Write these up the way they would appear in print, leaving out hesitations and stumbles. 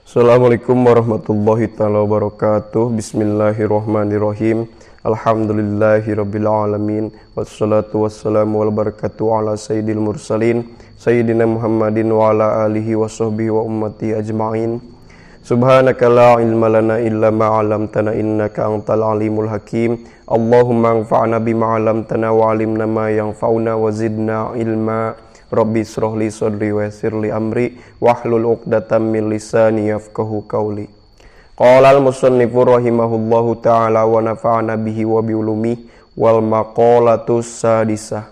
Assalamualaikum warahmatullahi taala wabarakatuh. Bismillahirrahmanirrahim. Alhamdulillahirabbil alamin. Wassalatu wassalamu wal barakatuh ala sayyidil mursalin sayyidina Muhammadin wa ala alihi wa sahbihi wa ummati ajmain. Subhanaka la ilma lana illa ma 'allamtana innaka antal alimul hakim. Allahumma anfa'na bima 'allamtana wa 'allimna ma yanfa'una wa zidna ilma. Rabbi israh li sadri wa yassir li amri wahlul 'uqdatam min lisani yafqahu qawli. Qala al-musannifu rahimahullahu ta'ala wa nafa'ana bihi wa bi ulumihi wal maqalatu sadisah.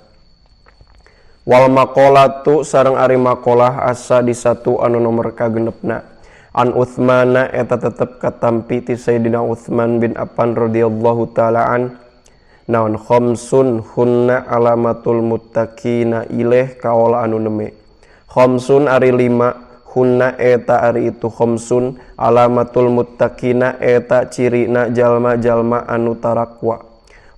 Wal maqalatu sareng ari maqalah as-sadisatu anu nomor kagenepna. An Utsmana eta tetep katampi ti Sayyidina Utsman bin Affan radhiyallahu ta'ala an. Naon khamsun hunna alamatul muttaqina ilaih kaola anu neme. Khamsun ari lima, hunna eta ari itu khamsun alamatul muttaqina eta cirina jalma-jalma anu tarakwa.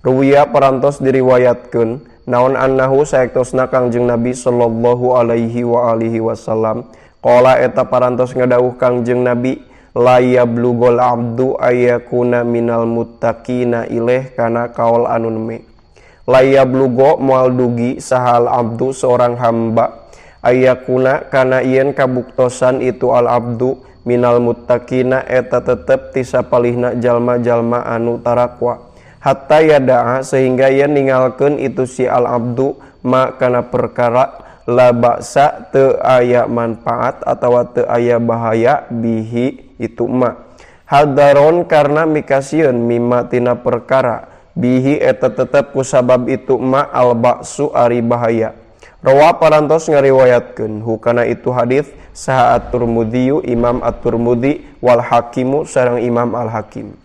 Ruwiya parantos diriwayatkeun naon annahu saektosna Kangjeng Nabi sallallahu alaihi wa alihi wasallam qala eta parantos ngadawuh Kangjeng Nabi la yablugul abdu ayakuna minal muttaqina ilaih kana kaol anu neme. La yablugo moal dugi sahal abdu seorang hamba ayakuna kana yen kabuktosan itu al abdu minal muttaqina eta tetep ti sapalihna jalma-jalma anu tarakwa hatta yadaa sehingga yen ningalkeun itu si al abdu ma kana perkara la baksa teu aya manfaat atawa teu aya bahaya bihi itu ma hadaron karena mikasieun mimma tina perkara bihi eta tetep kusabab itu ma al baksu ari bahaya. Rawa parantos ngariwayatkeun hukana itu hadis saha At-Tirmidzi Imam At-Tirmidzi wal Hakimu sareng Imam Al Hakim.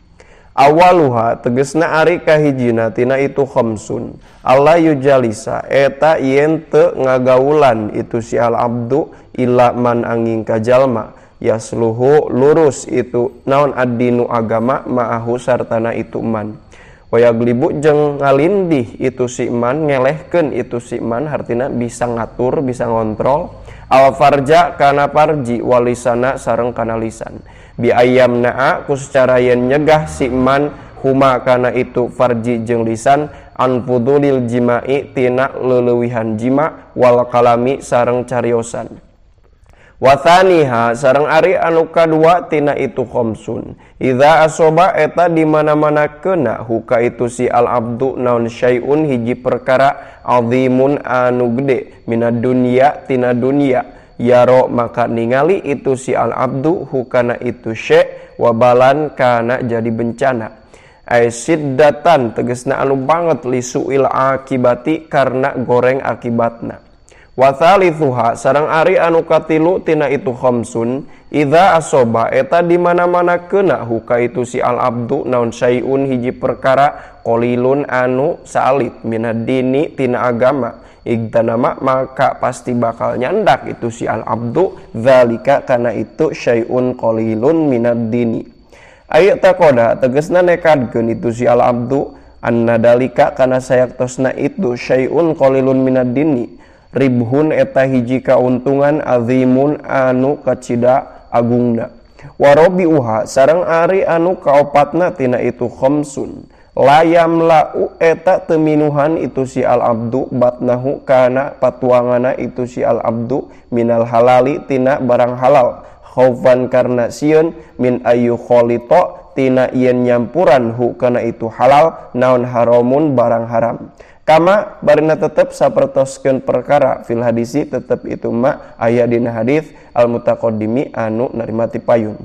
Awaluha tegesna ari kahijina tina itu khamsun alla yujalisa eta yen teu ngagaulan itu si al abdu illa man angin ka jalma yasluhu lurus itu naon addinu agama ma'ahu sartana itu man wayaglibu jeung ngalindih itu si man ngelehkeun itu si man hartina bisa ngatur bisa ngontrol al farja kana farji walisana sareng kana lisan bi ayam naa ku secara yen nyegah si man huma kana itu farji jeung lisan an fudulil jima'i tina leulewihan jima wal kalami sareng cariosan. Wathaniha sareng ari anu kadua tina itu khamsun idza asoba eta di mana-mana kena huka itu si al abdu naon syai'un hiji perkara azimun anu gede minad dunya tina dunya yaro maka ningali itu si al abdu hukana itu syai' wabalan kana jadi bencana ay siddatan tegesna anu banget lisuil akibati karena goreng akibatna. Wa thalithuha sareng ari anu katilu tina itu khamsun idza asoba eta di mana-mana kena huka itu si al abdu naon syai'un hiji perkara qalilun anu salit minad dini tina agama igtanama maka pasti bakal nyandak itu si al abdu zalika kana itu syai'un qalilun minad dini. Ayat taqoda tegesna nekadkeun itu si al abdu annadalika kana sayaktosna itu syai'un qalilun minad dini ribhun eta hiji kauntungan azimun anu kacida agungna. Warobiuha sareng ari anu kaopatna tina itu khamsun layam lau eta teminuhan itu si al abdu batnahu kana patuangana itu si al abdu minal halali tina barang halal khaufan karena sieun min ayu kholito tina yen nyampuran hu kana itu halal naon haramun barang haram. Kama barina tetep sapertoskeun perkara fil hadisi tetep itu ma aya dina hadis al mutaqaddimi anu narima ti payun.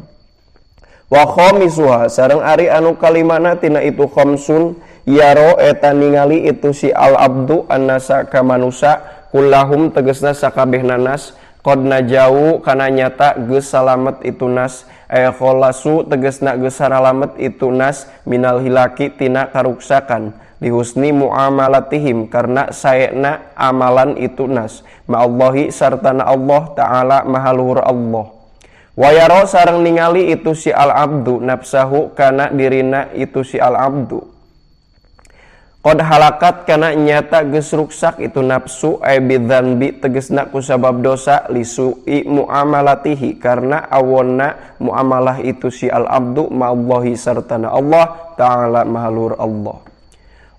Wa khamisuha sareng ari anu kalimana tina itu khamsun yaro eta ningali itu si al abdu annasa ka manusa kullahum tegesna sakabehna nas qad najau kana nyata geus salamet itu nas ay kholasu tegesna geus saralamet itu nas minal hilaki tina karuksakan lihusni muamalatihim karena saena amalan itu nas ma'allahi sartana Allah ta'ala mahaluhur Allah. Wayaro sareng ningali itu si al abdu nafsahu kana dirina itu si al abdu. Qad halakat kana nyata geus ruksak itu nafsu ay bidzanbi tegesna ku sabab dosa lisu'i muamalatihi karena awonna muamalah itu si al abdu ma'allahi sartana Allah ta'ala mahalur Allah.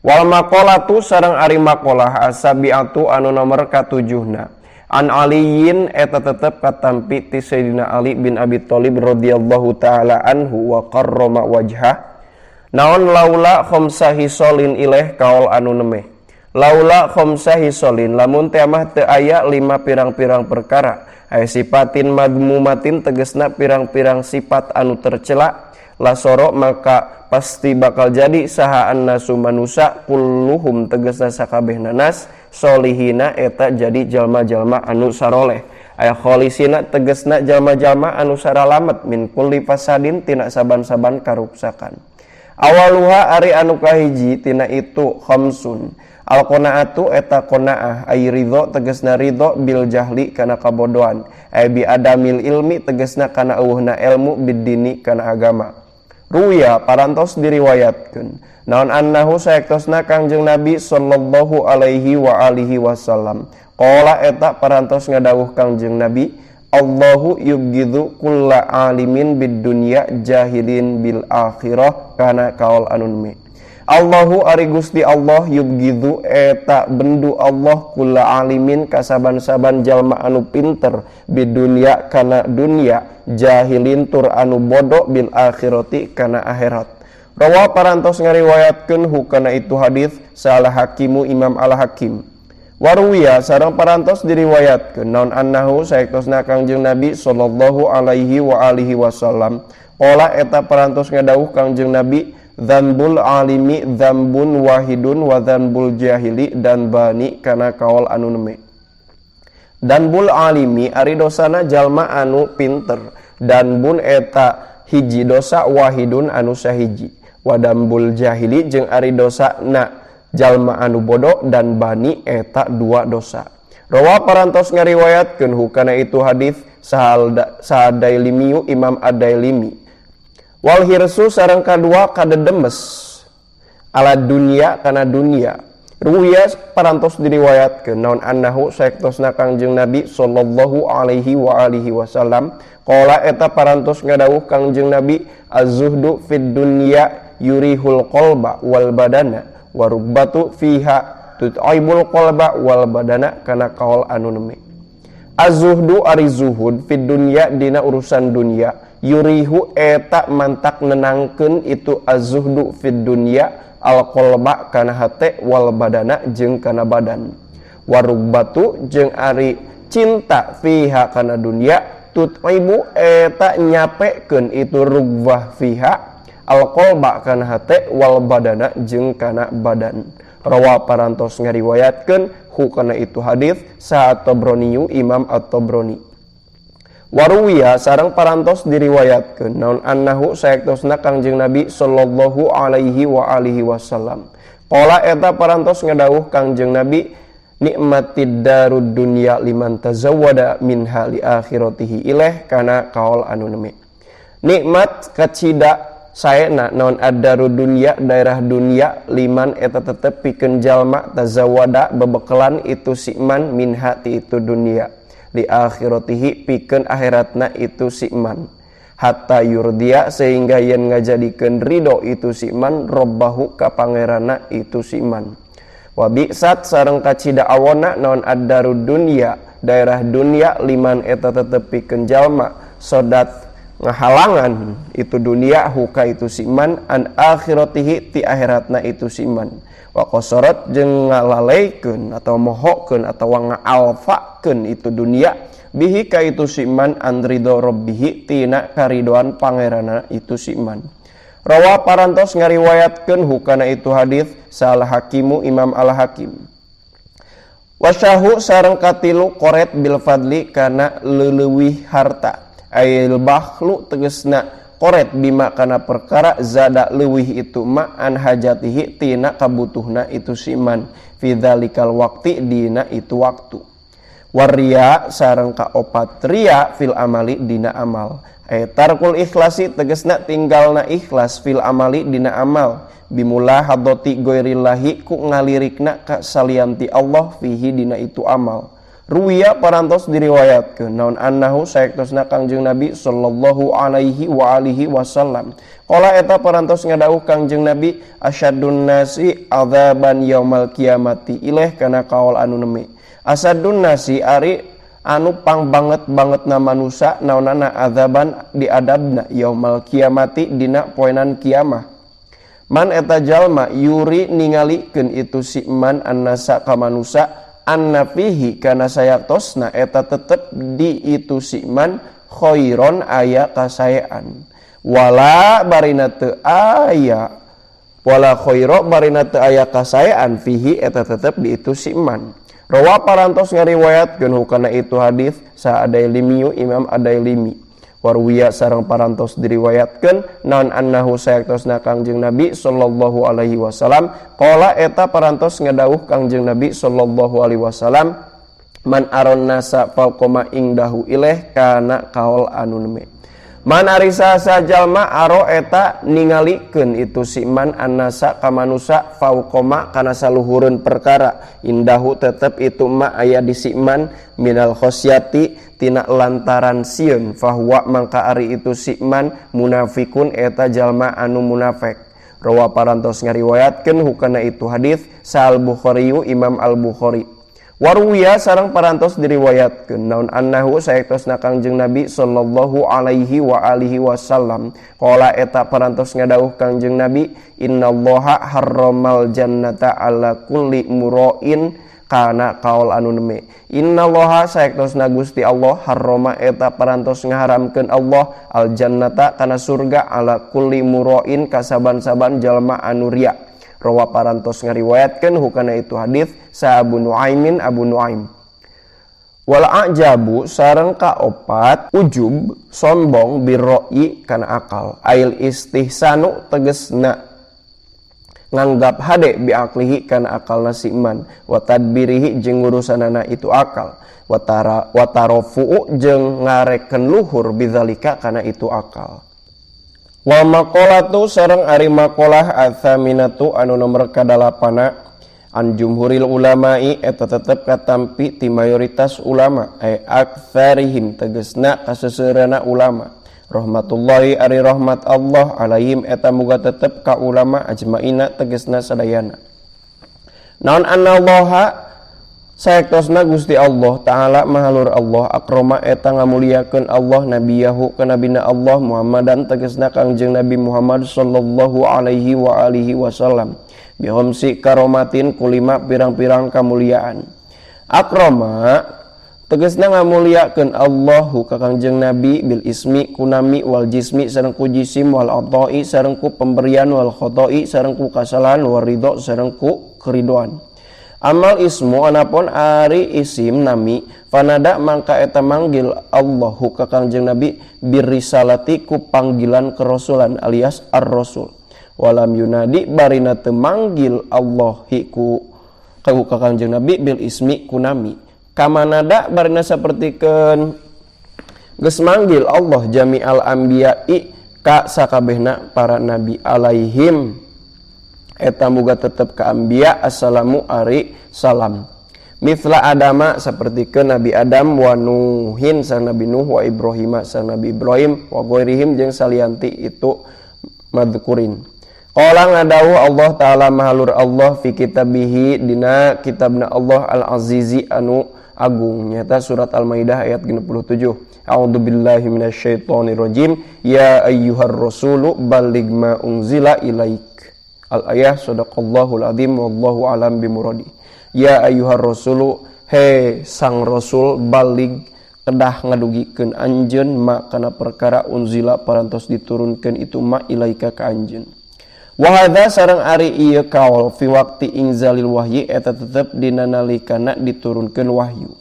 Wal maqalatu sareng ari maqalah asabiatu anu nomor katujuhna. An Aliyin eta tetep katampi ti Sayyidina Ali bin Abi Thalib radhiyallahu taala anhu wa karrama wajhah. Naon laula khamsa hisolin ileh kaol anu nemeh. Laula khamsa hisolin lamun teh mah teu aya lima pirang-pirang perkara. Aya sipatin madmumatin tegesna pirang-pirang sifat anu tercela. Lasoro maka pasti bakal jadi saha annasu manusa kulluhum tegesna sakabehna nas solihina eta jadi jalma-jalma anu saroleh. Aya kholisina tegesna jalma-jalma anu saralamet min kulli fasadin tina saban-saban karuksakan. Awaluha ari anu kahiji tina itu khamsun. Al qanaatu eta qanaah ay ridho tegesna ridho bil jahli kana kabodohan. Ay bi adamil ilmi tegesna kana eueuhna ilmu biddini kana agama. Ruya parantos diriwayatkeun. Naon annahu saektosna Kangjeng Nabi sallallahu alaihi wa alihi wasallam. Qala eta parantos ngadawuh Kangjeng Nabi, Allahu yubghidu kulla alimin bid dunya jahilin bil akhirah kana kaol anunme. Allahu ari Gusti Allah yubghidu eta bendu Allah kulla alimin kasaban-saban jalma anu pinter bid dunya kana dunya jahilin tur anu bodoh bil akhirati kana akhirat. Rawa parantos ngariwayatkeun hukana itu hadis salah hakimu Imam Al-Hakim. Waruwiya sareng parantos diriwayatkeun naon annahu saektosna Kangjeng Nabi sallallahu alaihi wa alihi wasallam qala eta parantos ngadawuh Kangjeng Nabi dzambul alimi dzambun wahidun wa dzambul jahili dan bani kana kaol anu neme. Danbul alimi ari dosana jalma anu pinter dan bun eta hiji dosa wahidun anu sahiji wa dambul jahili jeung ari dosana jalma anu bodoh dan bani eta dua dosa. Rawa parantos ngariwayatkeun hukana itu hadis Sahadailimiu Imam Adailimi. Wal hirsu sareng kadua kadedemes ala dunya kana dunya. Ruwiya parantos diriwayatkeun naon annahu saektosna Kangjeng Nabi sallallahu alaihi wa alihi wasallam qala eta parantos ngadawuh Kangjeng Nabi az-zuhdu fid dunya yurihul qalba wal badana warubbatu fiha tut'aibul qalba wal badana kana kaol anu neme. Az-zuhdu ari zuhud fid dunya dina urusan dunya yurihu eta mantak nenangkeun itu az-zuhdu fid dunya al qalba kana hate wal badana jeung kana badan. Warubbatu jeung ari cinta fiha kana dunya tut'ibu eta nyapekeun itu rugbah fiha al qalba kana hate wal badana jeung kana badan. Rawa parantos ngariwayatkeun hukana itu hadis saha Tabraniyu Imam At-Tabrani. Waruwiya sareng parantos diriwayatkeun naon annahu saektosna Kangjeng Nabi sallallahu alaihi wa alihi wasallam qala eta parantos ngadawuh Kangjeng Nabi nikmatid darud dunya liman tazawwada minha li akhiratihi ileh kana kaol anu neme. Nikmat kacida saena naon addaru dunya daerah dunya liman eta tetep pikeun jalma tazawwada bebekelan itu siman minha ti itu dunya li akhiratihi pikeun akhiratna itu siman hatta yurdia sehingga yen ngajadikeun ridho itu siman robbahu ka pangeranna itu siman. Wa bi'sat sareng kacida awona naon addaru dunya daerah dunya liman eta tetep pikeun jalma sodat ngahalangan itu dunia huka itu siman an akhiratihi ti akhiratna itu siman wa qasarat jeung ngalaleikeun atau mohokeun atawa ngaalfakeun itu dunia bihi ka itu siman an ridho rabbihi tina karidoan pangeranna itu siman. Rawa parantos ngariwayatkeun hukana itu hadis salah hakimu Imam Al-Hakim. Wasyahu sareng katilu koret bil fadli kana leuwih harta. Ail bakhlu tegesna koret bima kana perkara zada leuwih itu ma an hajatihi tina kabutuhna itu siman fi dzalikal waqti dina itu waktu. Waria sareng kaopat ria fil amali dina amal. Tarkul ikhlasi tegesna tinggalna ikhlas fil amali dina amal bimula hadoti goirillahi ku ngalirikna ka salianti Allah fihi dina itu amal. Ruwiya parantos diriwayatkeun naon annahu saektosna Kangjeng Nabi sallallahu alaihi wa alihi wasallam. Qala eta parantos ngadawuh Kangjeng Nabi asyaddun nasi adzaban yaumal kiamati ileh kana kaol anu neme. Asaddun nasi ari anu pang banget bangetna manusa naonana adzaban diadabna yaumal kiamati dina poenan kiamah. Man eta jalma yuri ningalikeun itu si man annasa ka manusa anna fihi kana sayaktosna eta tetep di itu si man khairon aya kasaean wala barina teu aya wala khaira barina teu aya kasaean fihi eta tetep di itu si man. Rawa parantos ngariwayatkeun hukana itu hadis sa Adailimiyu Imam Adailimi. Warwiya sareng parantos diriwayatkeun naon annahu sayaktosna Kangjeng Nabi sallallahu alaihi wasallam qala eta parantos ngadawuh Kangjeng Nabi sallallahu alaihi wasallam man aron nasa faqoma ingdahu ileh kana kaol anu neme. Man ari saha jalma aro eta ningalikeun itu si man annasa ka manusa fauqoma kana saluhureun perkara indahu tetep itu ma aya di si man minal khosyati tina lantaran sieun fahuwa mangka ari itu si man munafikun eta jalma anu munafik. Rawa parantos ngariwayatkeun hukana itu hadis Sal Bukhari Imam Al Bukhari. Warwiya sareng parantos diriwayatkeun naon annahu saektosna Kangjeng Nabi sallallahu alaihi wa alihi wasallam qala eta parantos ngadawuh Kangjeng Nabi innallaha harramal jannata ala kulli mura'in kana kaol anu neme. Innallaha saektosna Gusti Allah harrama eta parantos ngaharamkeun Allah al jannata kana surga ala kulli mura'in kasaban-saban jalma anu riya. Rawa parantos ngariwayatkeun hukana itu hadis sa Abu Nuaimin Abu Nuaim. Wal ajabu sareng kaopat ujub sombong birroi kana akal ail istihsanu tegesna nganggap hade biaklihi kana akalna si iman wa tadbirihi jeung urusanana itu akal watara watarofu jeung ngareken luhur bidzalika kana itu akal. Wa maqalatu sareng ari maqalah atsaminatu anu nomor kadalapana an jumhuril ulama'i eta tetep katampi ti mayoritas ulama ay aktsarihim tegesna kaseuseurana ulama rahmatullahi ari rahmat Allah alaihim eta muga tetep ka ulama ajmaina tegesna sadayana. Naon anallaha saektosna Gusti Allah Ta'ala mahalur Allah akroma eta ngamuliakeun Allah nabiyahu ka nabina Allah Muhammadan tegesna Kangjeng Nabi Muhammad sallallahu alaihi wa alihi wasallam bihomsi karomatin kulima pirang-pirang kamuliaan. Akroma tegesna ngamuliakeun Allahu ka Kangjeng Nabi bil ismi kunami wal jismi sareng ku jisim wal atai sareng ku pemberian wal khotai sareng ku kasalahan wal ridho sareng ku keridoan. Amal ismu anapun ari isim nami fanada mangka eta manggil Allahu ka Kangjeng Nabi birrisalati ku panggilan kerasulan alias ar-rasul. Walam yunadi barina teu manggil Allahi ku ka Kangjeng Nabi bil ismi ku nami. Kamanada barina sapertikeun geus manggil Allah jami'al anbiya'i ka sakabehna para nabi alaihim eta muga tetep ka anbiya assalamu ari salam. Mithla adama sapertikeun Nabi Adam wa Nuhin sareng Nabi Nuh wa Ibrahima sareng Nabi Ibrahim wa ghairihim jeung salianti itu madhkurin. Qala ngadawuh Allah Ta'ala mahalur Allah fi kitabihi dina kitabna Allah al-Azizi anu agung nyata surat Al-Maidah ayat 67. A'udzubillahi minasyaitonirrajim ya ayyuhar rasulu balligh ma unzila ilaik. Al-ayah sadaqallahul azim wallahu alam bimuradi. Ya ayyuhar rasulu he sang rasul balig kedah ngadugikeun anjeun ma kana perkara unzila parantos diturunkeun itu ma ilaika ka anjeun. Wa hadza sareng ari ieu kaol fi waqti inzalil wahyi eta tetep dina nalikana diturunkeun wahyu.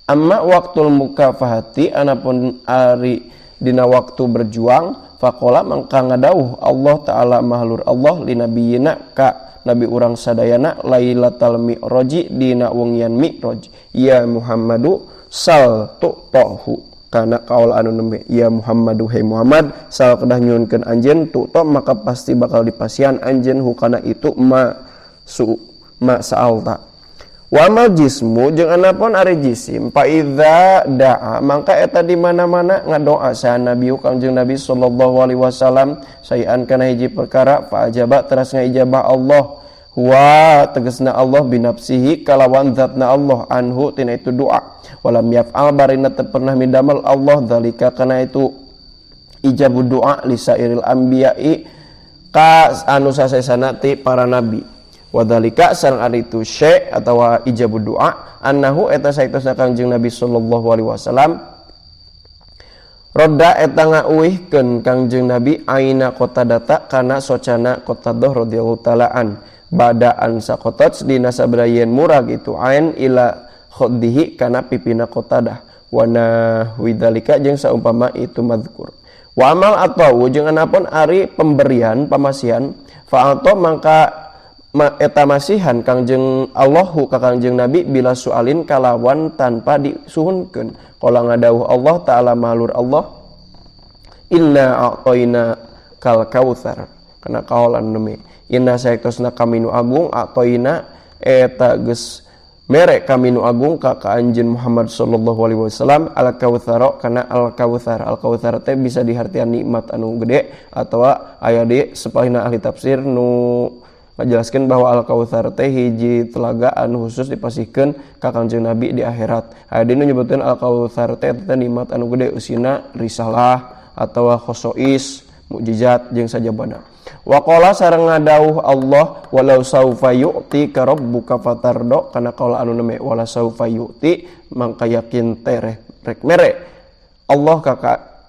Amma waqtul mukafahati anapun ari dina waktu berjuang faqala mangka ngadawuh Allah Ta'ala mahlur Allah linabiyina ka nabi urang sadayana lailatal mi'raji dina wengian mi'raj ya Muhammadu sal tu'tahu kana kaul anu nembe ya Muhammadu he Muhammad sal kedah nyuhunkeun anjeun tu'ta maka pasti bakal dipasihan anjeun hukana itu ma su ma sa'alta. Wa amal jismu jeung anapun ari jisim fa idza da'a mangka eta di mana-mana ngadoa saha nabi Kangjeng Nabi sallallahu alaihi wasallam sayan kana hiji perkara fa ajaba teras ngaijabah Allah huwa tegasna Allah binafsihi kalawan zatna Allah anhu tina itu doa walam yaf'al barina teu pernah midamel Allah zalika kana itu ijabu doa lisairil anbiya'i ka anu sasesana ti para nabi. Wadhalika sareng ari itu syai' atawa ijabu doa annahu eta saektosna Kangjeng Nabi sallallahu alaihi wasallam rodda eta ngauihkeun Kangjeng Nabi aina Qatadata kana socana Qatadah radhiyallahu taala an badaan sakotot dina sabrayen murag itu ain ila khaddihi kana pipina Qatadah wa nahwidzalika jeung saumpama itu mazkur. Wa amal atau jeung anapun ari pemberian pamasihan fa'ato mangka eta masihan Kangjeng Allahu ka Kangjeng Nabi bila sualin kalawan tanpa disuhunkeun. Qala ngadawuh Allah taala mahlur Allah inna a'toina kal kautsar kana kaolan neme inna saektosna kami nu agung a'toina eta geus mere kami nu agung ka anjeun Muhammad sallallahu alaihi wasallam al kautsar kana al kautsar. Al kautsar teh bisa dihartian nikmat anu gede atawa aya di sepalihna ahli tafsir nu ngajelaskeun bahwa al-kautsar teh hiji telaga anu khusus dipasihkeun ka Kangjeng Nabi di akhirat. Aya dinu nyebutkeun al-kautsar teh eta nikmat anu gede usina risalah atawa khosois, mukjizat jeung sajabana. Wa qala sareng ngadawuh Allah walau saufa yu'ti ka rabbuka fatardo kana kaula anu neme wala saufa yu'ti mangka yakin teh rek mere Allah ka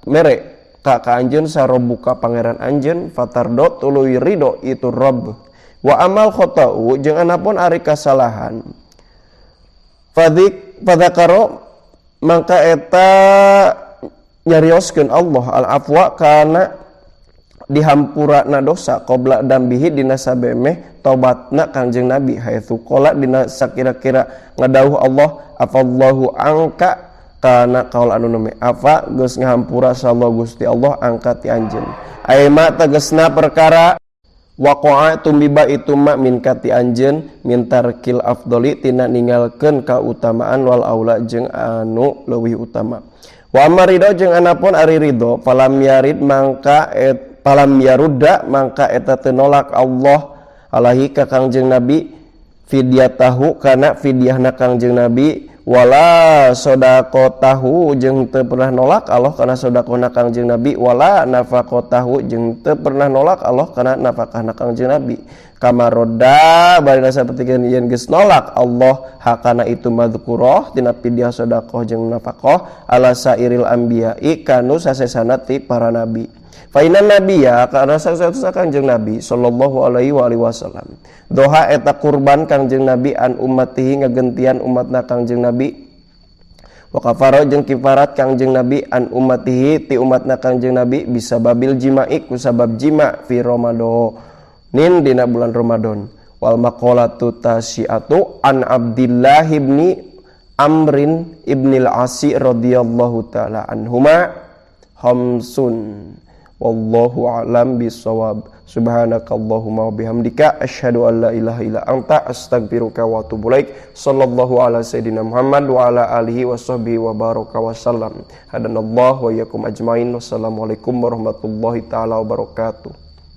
mere ka anjeun sarobbuka pangeran anjeun fatardo tuluy ridho itu Rabb. Wa amal khata'u jeung anapun ari kasalahan fadik fadzakaro mangka eta nyarioskeun Allah al afwa kana dihampurana dosa qabla dambihi dina sabemeh tobatna Kangjeng Nabi haitsu qala dina sakira-kira ngadawuh Allah afallahu angka kana kaul anu neme afa geus ngahampura sallallahu Gusti Allah angka ti anjeun aima tegasna perkara waqa'a tumiba itu ma min kati anjeun min tarkil afdoli tina ninggalkeun kautamaan wal aula jeung anu leuwih utama. Wa amarido jeung anapun ari ridho falam yarid mangka et falam yarudda mangka eta teu nolak Allah alaihi ka Kangjeng Nabi fidyatahu kana fidyahna Kangjeng Nabi wala sedaqatahu jeung teu pernah nolak Allah kana sedekahna Kangjeng Nabi wala nafaqatahu jeung teu pernah nolak Allah kana nafakahna Kangjeng Nabi kamaroda barina sapertikeun yen geus nolak Allah hakana itu madzkurah tina pidyah sedekah jeung nafkah ala sairil anbiya'i kanu sasesana ti para nabi. Fa inna nabiyya kana saksana Kangjeng Nabi sallallahu alaihi wa alihi wasallam doha eta kurban Kangjeng Nabi an ummatihi ngagentian umatna Kangjeng Nabi wa kafara jeung kifarat Kangjeng Nabi an ummatihi ti umatna Kangjeng Nabi bisa babil jima'i ku sabab jima fi Ramadonin dina bulan Ramadan wal maqalatu tasi'atu an Abdillah ibni Amrin ibnil Asi radhiyallahu taala anhuma khamsun. Wallahu a'lam bissawab. Subhanakallahumma wa bihamdika asyhadu an la ilaha illa anta astaghfiruka wa atubu ilaik. Sallallahu ala sayidina Muhammad wa ala alihi wa sahbihi wa baraka wa sallam. Hadanallahu wa iyyakum ajmain. Wassalamualaikum warahmatullahi taala wabarakatuh.